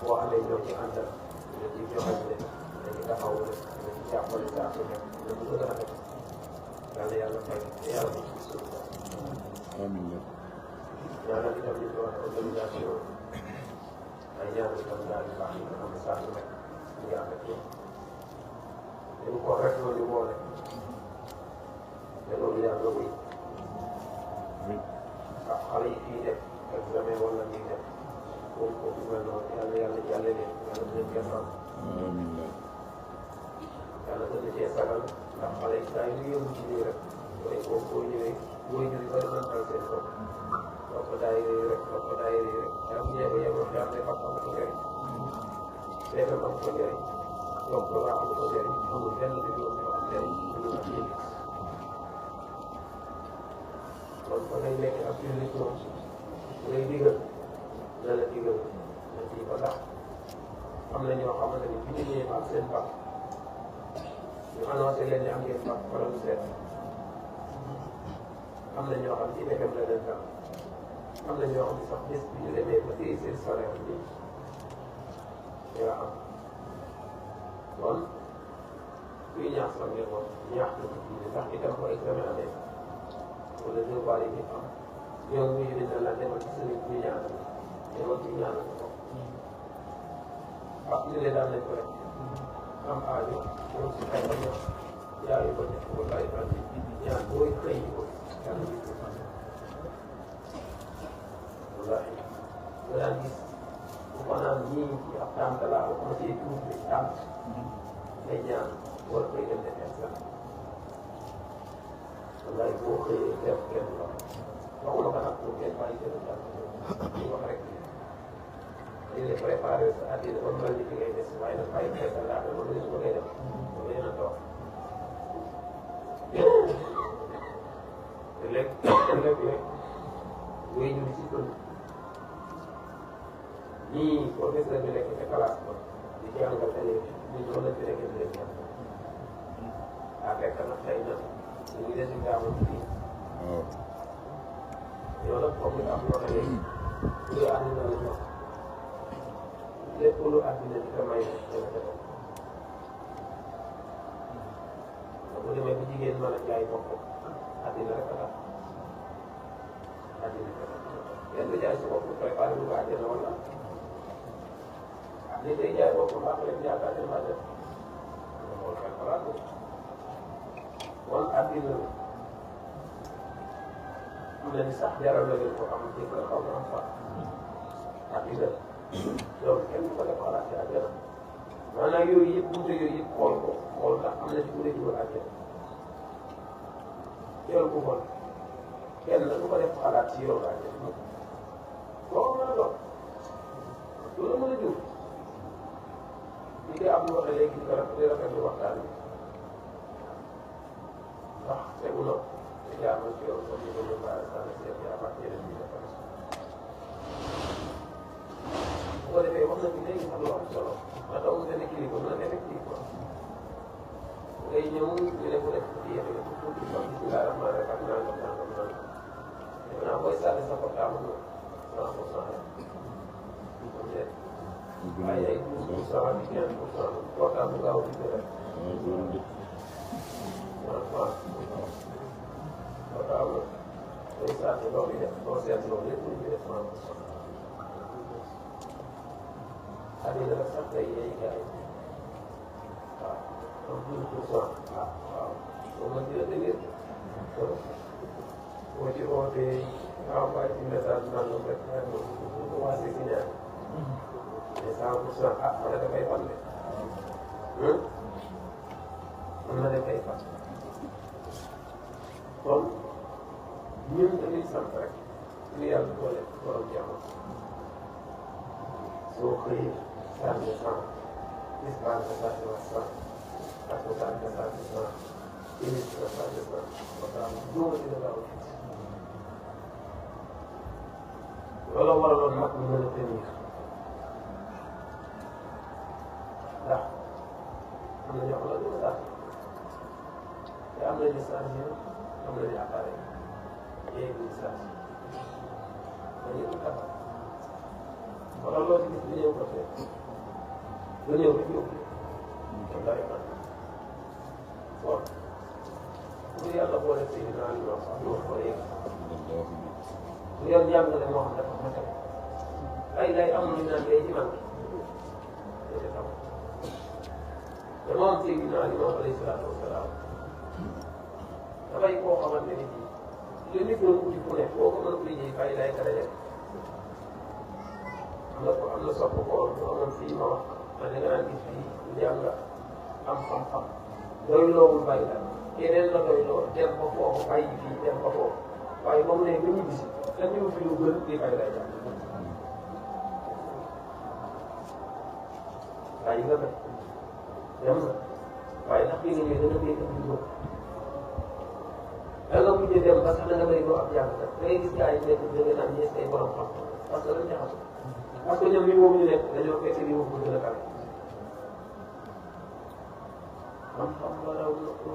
boo amee ñoo ci àndal nga ci joxe ne dañuy taxaw ne dañuy jàppale saa su nekk ne bu gën a rafet yàlla yàlla fay yàlla ko ci suuf. amiin. ñaanal itam li ñu wax organisation ay ñaanal itam daal yu baax yi nga xam ne saa su nekk ñu ngi ànd ak yow. dañu ko rek loolu boole te loolu yàlla wuy ah xale yi fii def examen wala ñuy def moom foofu mel noonu yàlla yàlla jàlle leen yàlla bu leen kenn am yàlla gën a cee sagal ndax xale yi saa yu yëngu ci nii rek waaye boobu boo ñëwee booy ñëw yu bëri nañ ay seen bopp topp daayira yi rek topp daayira yi rek yaa ngi ñëw yemul yaa ngi fàq am ko njëriñ léegam am ko njëriñ donc laa am ko njëriñ amul benn diplôme yoo am njëriñ ñu am ci kon ba ngay nekk ak jullit moom ngay digal na la digal na ci ba tax am na ñoo xamante ni bi ñu ñëwee ak seen bac ñu annoncé leen ne am ngeen bac wala mu seet am na ñoo xam ci BFEM la leen dal am na ñoo xam ne sax bés bi ñu demee ba téye seen salaire bi yaa am kon kuy ñaax sax ngeen wax ñaax na ko ci ndax itam ko examen amee wala devoir yi ñu am ñoom ñu yële na la demal ci sëriñ ñu ñaanal demal ci ñaanal ko ah ñu ne daal nañ ko rek am aajo ñoom si xel ba ñëw yaayu ko def ko bàyyi fan yi ñaan booy xëy ko yàlla ñu ko wallaahi nga daan gis bu ko naan ñii ci ab tànk laa ko ci tuut bi tànk day ñaan war koy dem def examen wallaay boo xëyee def kenn la waxuma ko nag pour ngeen bàyyi kenn daal ñu wax rek dañ lay préparé sa àddina ba mel ni fi ngay des waaye nag bàyyi xel laa dama ne su ma koy def dama leen a toog te léeg-léeg ngay ñu ci tënk ñii professeur bi nekk ca classe ba di jàngal élèves yi ñu mën a fi nekk di leen jàng ah fekk na xëy na ñu ngi résultat am fii yow nag comme ni am yoo xam ne lu àddina la jox lépp lu àddina di ko may dana ko def bu demee bu jigéen mën a jaay bopp àddina rek la àddina rek kenn du jaay sa bopp préparé lu ko àddina wala li day jaay bopp mbaax leen yaakaar ne maa def loolu xel xalaat ko kon àddina la am na ni sax jaral na leen ko am jëkkër xaw ma am fa àddina loolu kenn du ko def xalaat ci àddina maanaam yooyu yëpp bunte yooyu yëpp xool ko xool ndax am na ci bu nekk dugal àddina yoon bu bon kenn du ko def xalaat ci yoonu àddina boo mën a doon loolu mën a jur li koy am lu waxee léegi di rafetlu waxtaan bi ndax tegu na te jaamal ci yoon comme ni ko ñoom baal sànni seen jaabaat yeneen yi dafa bu ko defee wax na fi léegi xam lu am solo nga taw benn kilifa mën a nekk kilifa ngay ñëw ñu ne ko def ci yéen a tuuti sax bisimilah rahmaan rek ak nangam nangam nangam defe naa koy sànni sa portable moom 100% rek waaye ay 12% ak 15% portable bu gaaw a dugg rek. waaw portable day sànni loolu yi def boo seetloo lépp lu ñu def 100%. àddina la sax day yey gars yi waaw donc 12% waaw boo mën dina dëgër boo ci ootee envoyé ci message nangam rek mu commencé si ñaar mais 100% ah wala dafay fan de mën na dafay fan kon ñun dañuy sant rek ñu yàlla doole borom jàmm soo xëyee sànni 100 dispense nga sànni wax 100 ak sànni nga sànni 100 unité nga sànni 100 ba tax dóor dina gaaw loolu waraloon mag ñu mën a tenir ndax am na ñoo xam ne du ko sànni te am nañu sànni am nañu appareil yéegi sànni dañuy ko tabax wala loo ci gis lu ñëw ko fee lu ñëw rek yóbbu kon daa yàlla bon bu yàlla boole si dinaa li wax ñu wax ko léegi bu yor jàngale moo xam dafa matale ay lay am lu ñu naan day ci manqué te taw te moom Seydina Limaamu alayhi salaatu wa salaam dafay koo xamante ni bii li nit doon uti fu ne boo ko mën a liggéey fay lay ka dajale am na sopp ko mu amoon fii ma wax man da nga naan gis fii du jàng am xam-xam doy loowul bàyyi la yeneen la doy loo dem ba foofu bàyyi fii dem ba foofu waaye moom ne ba ñibbi si te ñëw fi lu gën di fay lay jàng bàyyi nga def dem na waaye ndax fi nga ñëwee da nga dégg ak ñu da nga mujj dem ba sax da nga bëri doo ab jàng da ngay gis gars yi nekk da nga naan ñees ay borom xam parce que dañ jaxasoo parce que ñoom li boobu ñu nekk dañoo fekk li boobu gën a kawe xam-xam ba raw na ko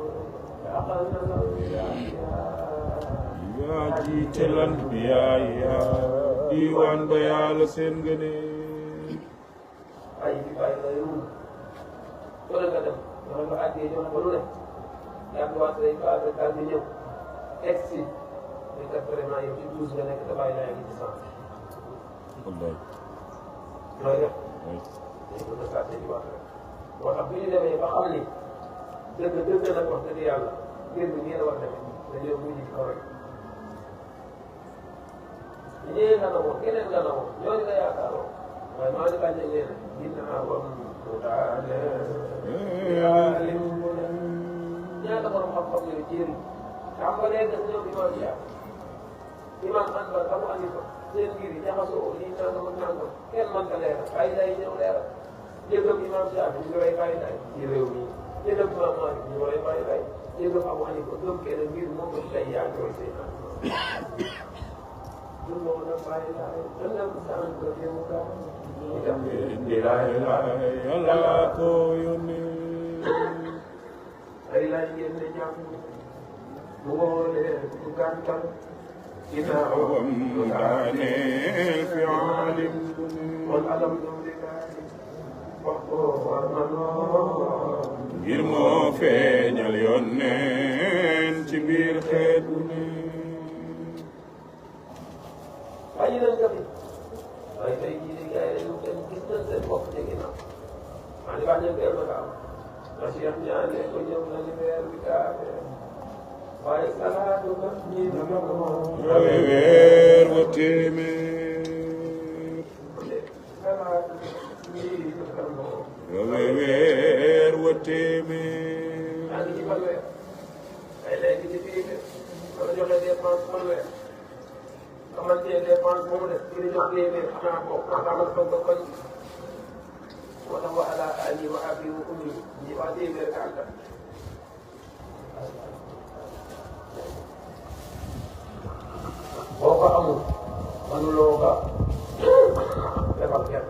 yaakaar na raw yaa jiite lan bi yaa diwaan ba yàlla seen ngëne ay bi bàyyi la yow wala nga dem joxe nga àggee joxe ba lu ne yàgguwaat say baax rek daal di ñëw egg si mais kat vraiment yow ci 12 nga nekk te bàyyi laa ngi ci 100 wallaay looy def dañ ko desaatee di wax rek moo tax bu ñu demee ba xam ni dëgg nag wax dëgg yàlla mbir mi nii la war a demee dañoo mujj ci kaw rek ñee nga na woon keneen nga na woon ñooñu nga yaakaaroo waaye maa ngi laaj nee na ginnaaw wam mu daane ñaata borom xam-xam yooyu jéeri xam nga léegi ñoom imaam yaa imaam Anbal Abu Hanifa seen ngir yi jaxasoo lii nangam ak nangam kenn mën ka leeral bàyyi lay ñëw leeral jégam imaam Shaafi ñu koy bàyyi lay ci réew mi jégam imaam Maalik ñu koy bàyyi lay jégam Abu Hanifa gëm kenn ngir moom la tey yaa ngi koy seen du moom nag bàyyi lay dëngam saan ko jéemu kaa yàlla ko yónnee ay laaj ngeen ne jàpp bu wóoree du gàttal ginnaaw wam daaneel fi alim kon alhamdulilah wax ko war na lool ngir moo feeñal yónneen ci biir xeet bu ne bàyyi nañ ko fi waaye tey jii de gars yi dañu gis nañ seen bopp ci ginnaaw maa ngi bàyyi nañ ko am na Cheikh ñaane ko ñëw na ni weer bi kaate waaye salaatu ba ñii na ma ko rawe weer wa téeméer salaatu ñii na ko rawe weer wa téeméer maa ngi ci fanweer ay léegi ci fii de dama joxe dépense fanweer xamante ne dépense boobu de ki ñu jox téeméer xanaa bokk xamal ko ba koñ moo tax wa ala ali wa abi wa ummi ñi wax téeméer ka àndal boo ko amul mënuloo ko defal kenn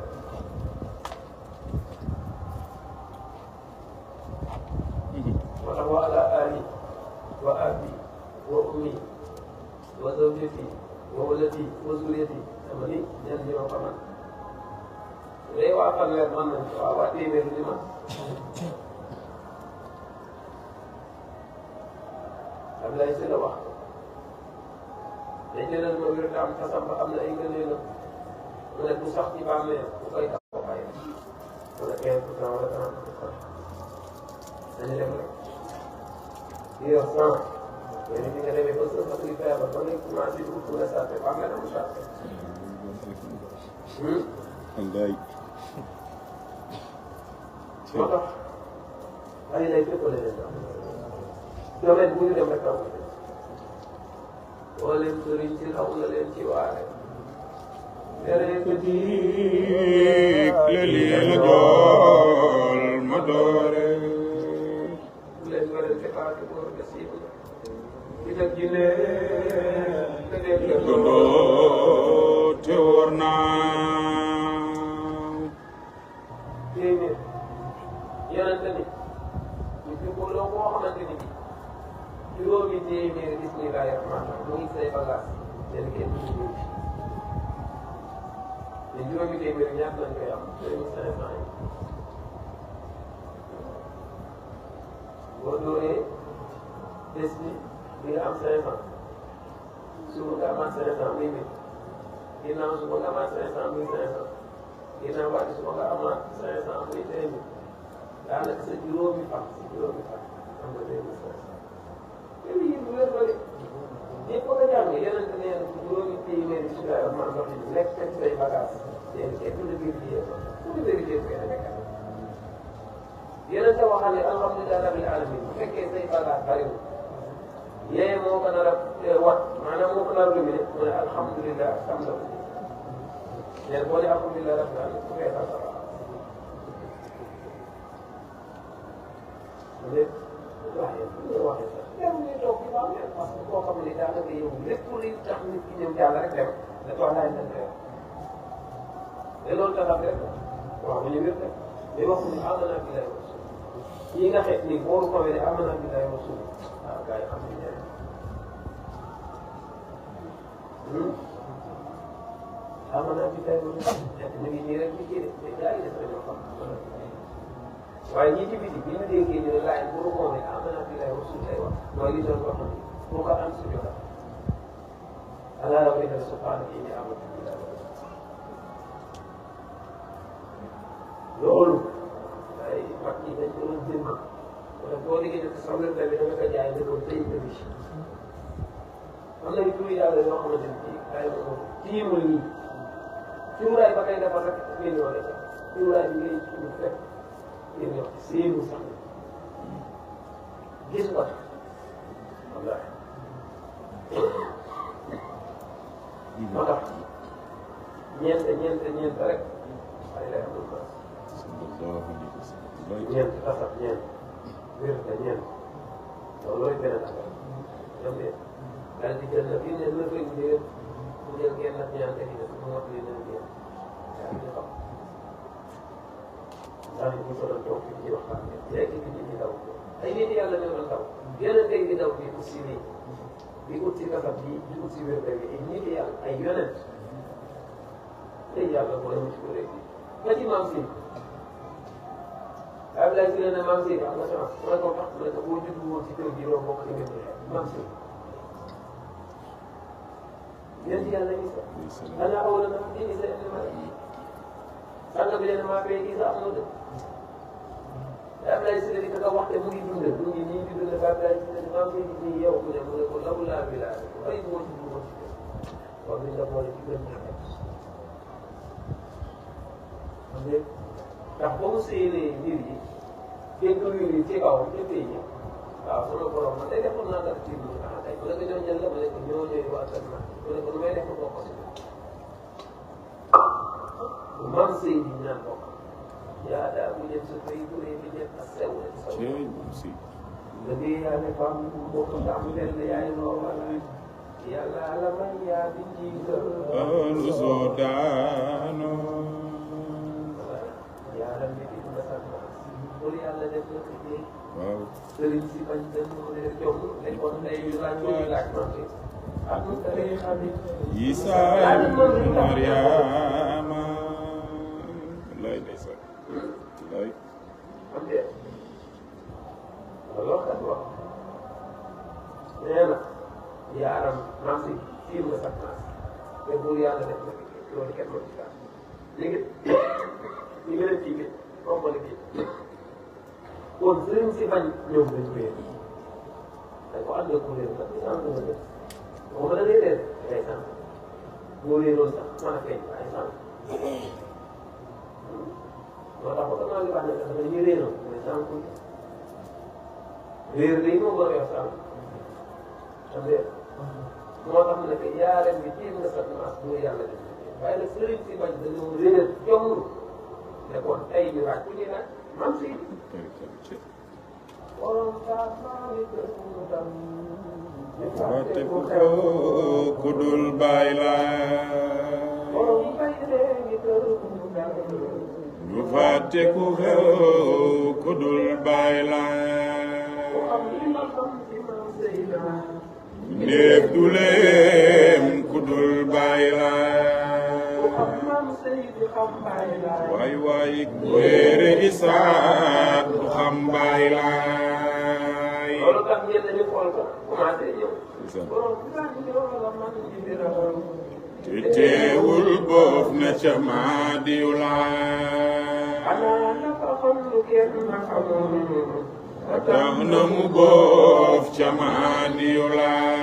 moo tax wa ala ali wa abi wa ummi wa zawjati wa waladi wa zuriyati sama ni ñenn ñi ma ko man léegi waa fanweer mën nañ ko waaw waa téeméer li man am lay si la wax dañ leen ma wér am tasam ba am na ay ngëneel mu ne du sax ci bàmmeel bu koy tax ko bàyyi mu ne 15% wala 30% dañu dem rek di yor 100 yéen ñi nga demee ba sa fas yi feebar ba nga commencé dugg pour la sàppe bàmmeel amul sàppe wallaay moo tax ay lay fépp la leen am domaine bu ñu dem rek am woo leen sëriñ si xaw na leen ci waare tere ko diig la lii la jool ma doore leen werante paaki boor ga siib di teg jinne te dégg nga gëndoo te wóor naa téeméer yonente ni ñu fi ko loo koo xamante ni juróomi téeméer bismillahi rahmaan rahim mu ngi say bagage leen kenn du ñu mais juróomi téeméeri ñaata lañ koy am 2500 yi boo dooree bés bi di nga am 500 suba nga amaat 500 muy 1000 ginnaaw suba nga amaat 500 muy 500 ginnaaw waati suba nga amaat 500 muy 2000 daanaka sa juróomi fan am nga 2500 te lii lu wér la de ñëpp ko jàng yeneen te nee na juróomi téeméeri si daal man ndox yi lekk ci say bagage yéen kenn du la vérifié ku la vérifié kenn nekk yeneen te waxal ne alhamdulilah rabbil alamin bu fekkee say bagage bariwul yee moo ko nar a wat maanaam moo ko nar a lumine mu ne alhamdulilah am na ko mais boo nee alhamdulilah rabbil alamin bu fekkee sa lépp waxee sax yow ñuy toog ci bàmmeel parce que koo xam ne daanaka yow lépp luy tax nit ki ñëw jàll rek dem da ko laaj dañ koy wax te loolu taxaw rek waaw ñu wér rek mais wax ni amana billahi wa rasul ñi nga xeet ni booru ko wéne amana billahi wa rasul waaw gars yi xam ni ñeneen amana billahi wa rasul ñu ngi nii rek di kii de mais gars yi def nañoo xam waaye ñi ci biti bi ñu déggee ñu ne laaj booru ko wéne amana billahi wa rasul lay wax mooy li doon wax ni pour que am si jota ala rabbika subhanahu inni amana billahi wa rasul loolu ay mag ñi dañ ko doon jënd wala boo liggéey def sa wér tamit da nga ko jaay ne ko tey nga bi am nañu tur yàlla yoo xamante ni bii ay moom tiimul nii tuuraay ba kay defar rek million la ca tuuraay bi ngay tuur fekk million séenu sax gis nga wallaahi moo tax ñeent rek ay lay amul bas ñeent tasab ñeent wér te ñeent loolu looy beneen affaire ñoom de daal di jël na fii ne na koy jël mu jël ngeen nag ñaan te di def mu mot li leen ngeen yaa ngi xam ndax ñu ko doon toog fi ci waxtaan bi léegi nit ñi daw ay nit yàlla ñoo doon daw yeneen tey di daw di ut si nii di ut si kasab bi di ut si wér bi ay nit yàlla ay yonent tey yàlla moo leen ci ko rek ba ci maam si Abdoulaye si ne maam si am nga chance mooy ko tax mu ne ko boo juddu woon ci kër gi doo bokk ci ngeen di maam si yéen ci yàlla gis nga ana awoon na di gis leen ma sànq bi leen maa fee gis am na dëkk Abdoulaye si ne di ko waxte mu ngi dund mu ngi nii di dund Abdoulaye si ne maam si gis nii yow mu ne ko law laa bi laa ay moo ci dugg ci kër kon ni nga boole ci gën ñi ndax ba mu séenee mbir yi dégg mbir yi ci kaw ci pays yi waaw sama borom man day defoon naa dara ci biir ah tey bu la ko ñëw ñëw la ma ne ko ñoo ñëw waa kër ma ne ko nu may def bokk si man sëy di ñaan bokk yaa daa bu ñëw sa pays bu rëy bi ñëpp a sew la sew nga dee yaa ne fam bokk tam benn yaay loo wala yàlla la may yaa di jiital lu soo daanoo yàlla mi ngi dund sax loolu yàlla def na ko ci waaw sëriñ si bañ dem mu ne jom lekkoon lay laaj ñu laaj man fi am na tey xamit Isa Mariama lay ndeysaan lay am de loolu kat wax nee na yaaram maam si siiw nga sax maas te buur yàlla def na ko loolu kenn moo ci daal léegi ñu gën a tiige comme wala kii kon sëriñ si bañ ñoom dañ koy yëg dañ ko ànd ak kuréel sax sànq nga def boo ko da ngay reer day sànq boo réeroon sax mën a feeñ ay sànq moo tax ba maa ngi wax ne dafa dañuy réeroon mais sànq réer day moo gën a yor sànq xam nga moo tax mu ne que yaareen bi tiim nga sax maas boo yàlla def waaye nag sëriñ si bañ dañoo réer jomm ne kon tey ñu laaj ku ñuy laaj man si borom fàtte ku xew ku dul bàyyi la du fàtte ku xew ku dul bàyyi la néeg du leem ku dul bàyyi la waay waay wéere Isaak du xam Baay Laay. loolu tax ñenn ñi xool ko commencé ñëw. te teewul boof na ca Maadiyu Laay. tax na mu boof ca Maadiyu Laay.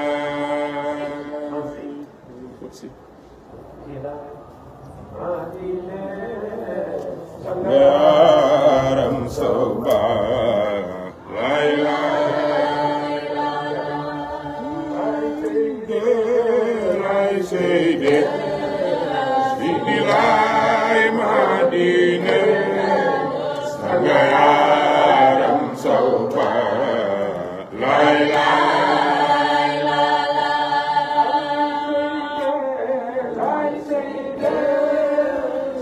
Yaaram saw Baay Laay laay seyde Sidi Laay Madina sanga yaaram saw Baay Laay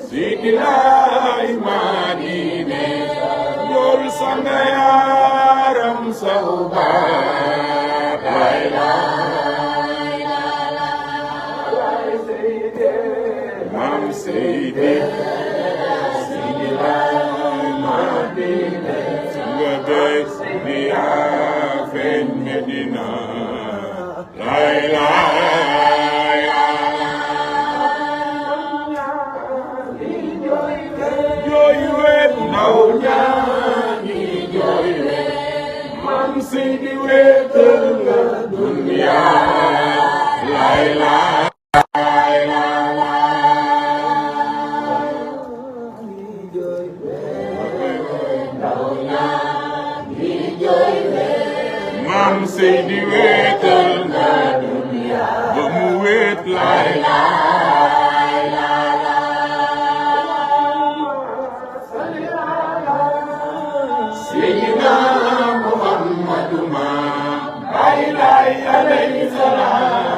Sidi Laay Madina yool sanga yaaram saw Baay Maam Seydi Sidi Laay Madina nga bés di yaa feeñ Medina Laay Laay jooy weet ndaw ñaani jooy weet Maam Seydi weetal nga dunya Laay Laay Maam Seydi weetal nga dunya ba mu weet Laay Seydina Muhammadu maam Baay Laay alayhi salaam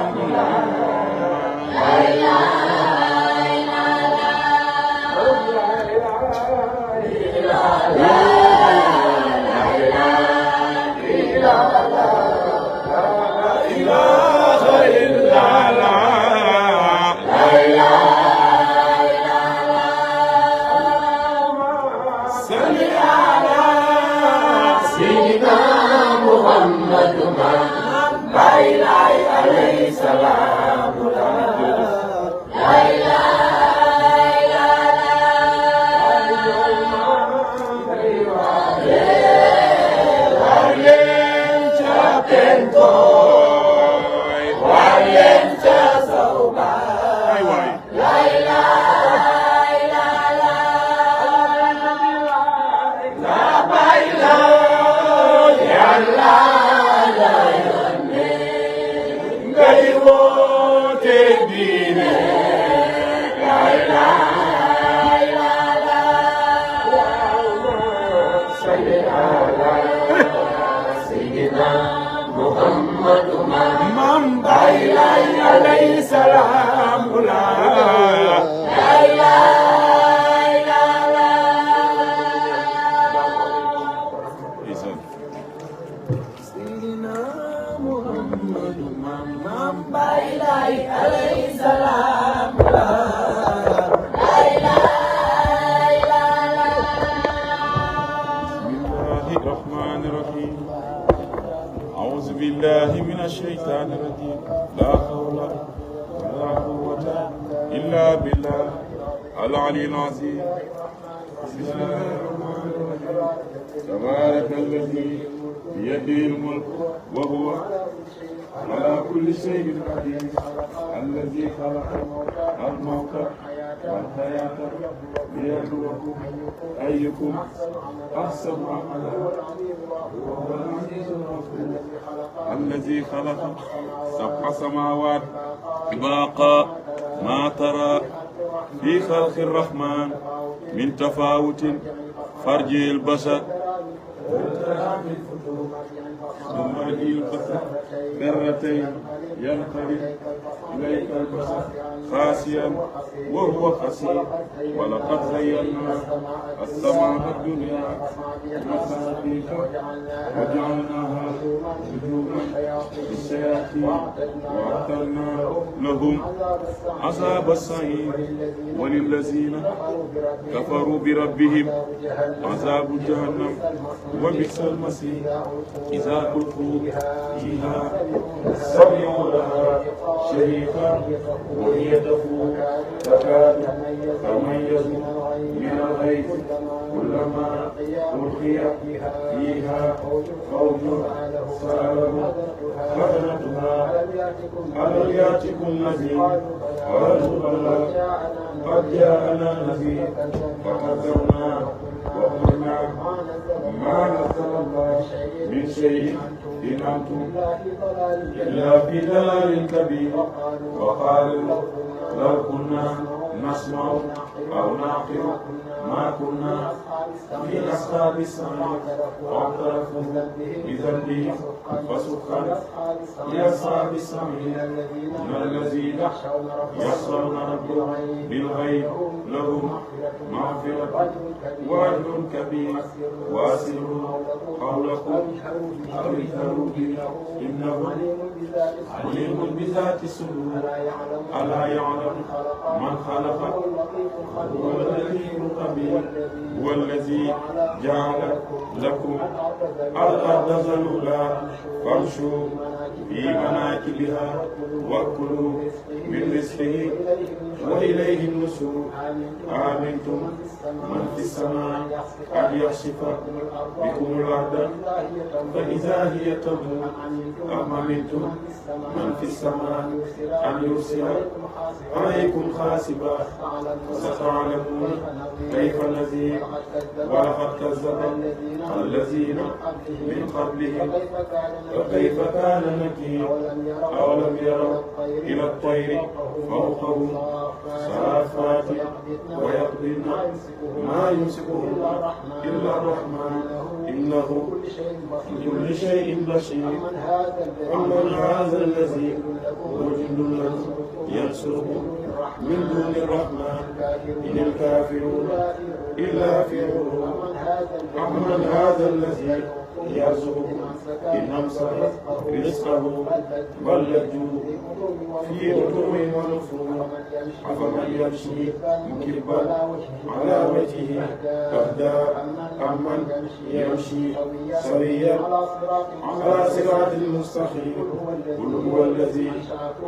Baay Laay alayhi salaam Maam Baay Laay alayhi salaam Seydina Muhammadu Maam Baay Laay alayhi salaam Bismillahir Rahmanir Rahim أعوذ بالله من الشيطان الرجيم لا حول ولا قوة إلا بالله العلي العظيم بسم الله الرحمن الرحيم تبارك الذي بيده الملك وهو على كل شيء قدير الذي خلق الموت والحياة ليبلوكم أيكم أحسن عملا وهو العزيز الغفور الذي خلق سبع سماوات طباقا ما ترى في خلق الرحمن من تفاوت فرجع البشر ثم البصر كرتين ينقلب إليك البصر خاسيا وهو خسير ولقد زينا السماء الدنيا بمصابيح وجعلناها رجوما للشياطين وأعتدنا لهم عذاب السعير وللذين كفروا بربهم عذاب جهنم وبئس المصير إذا ألقوا فيها سمعوا لها شهيقا وهي تفور تكاد تميز من الغيظ كلما ألقي فيها فوج سألهم خزنتها ألم يأتكم نذير قالوا بلى قد جاءنا نذير فكذبنا وقلنا ما نزل الله من شيء إن أنتم إلا في ضلال كبير وقالوا لو كنا نسمع أو نعقل ما كنا في أصحاب السعير واعترفوا بذنبهم فسحقا لأصحاب السعير إن الذين يخشون ربهم بالغيب لهم مغفرة وأجر كبير وأسروا قولكم أو اجهروا به إنه عليم بذات الصدور ألا يعلم من خلق هو اللطيف الخبير هو الذي جعل لكم الأرض ذلولا فامشوا في مناكبها وكلوا من رزقه وإليه النشور آمنتم من في السماء أن يخسف بكم الأرض فإذا هي تمور أم أمنتم من في السماء أن يرسل عليكم حاسبا ستعلمون كيف نذير ولقد كذب الذين من قبلهم فكيف كان نكير أولم يروا إلى الطير فوقهم صافات ويقبضن ما يمسكهن إلا الرحمن إنه بكل شيء بشير أمن هذا الذي هو جند له ينصره من دون الرحمن إن الكافرون إلا في غرور أمن هذا الذي يرزقكم إن أمسك رزقه بل لجوا في عتو ونفور أفمن يمشي مكبا على وجهه أهدى أمن يمشي سويا على صراط مستقيم قل هو الذي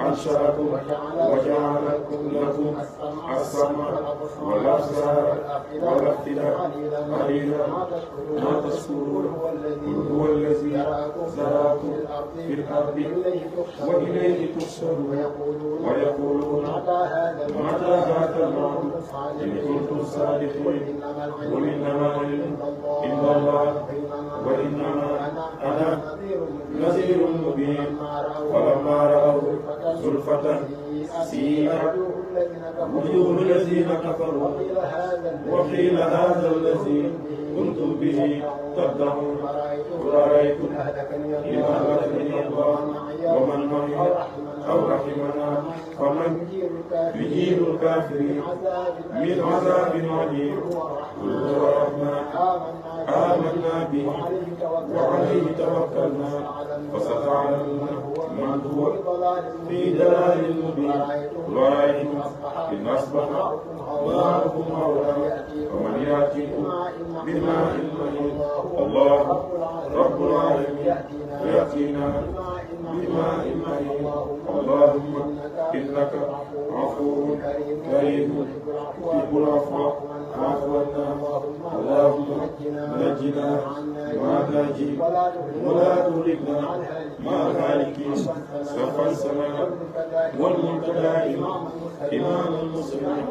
أنشأكم وجعل لكم السمع والأبصار والأفئدة قليلا ما تشكرون هو الذي زرعكم في الأرض وإليه تحشرون ويقولون متى هذا الوعد إن كنتم صادقين قل إنما العلم عند الله وإنما أنا نذير مبين فلما رأوه زلفة سيئت وجوه الذين كفروا وقيل هذا الذي كنتم به تدعون ورأيتم إن أهلكني الله ومن معي أو رحمنا فمن يجير الكافرين من عذاب عليم قل هو الرحمن آمنا به وعليه توكلنا فستعلمون من هو في ضلال مبين ورأيتم إن أصبح ماؤكم غورا ومن يأتيكم بماء مهين الله رب العالمين يأتينا بماء مهين اللهم إنك عفو كريم تحب العفو فاعف عنا اللهم نجنا مع الناجين ولا تهلكنا مع الهالكين سوف السماء والملك دائما إمام المسلمين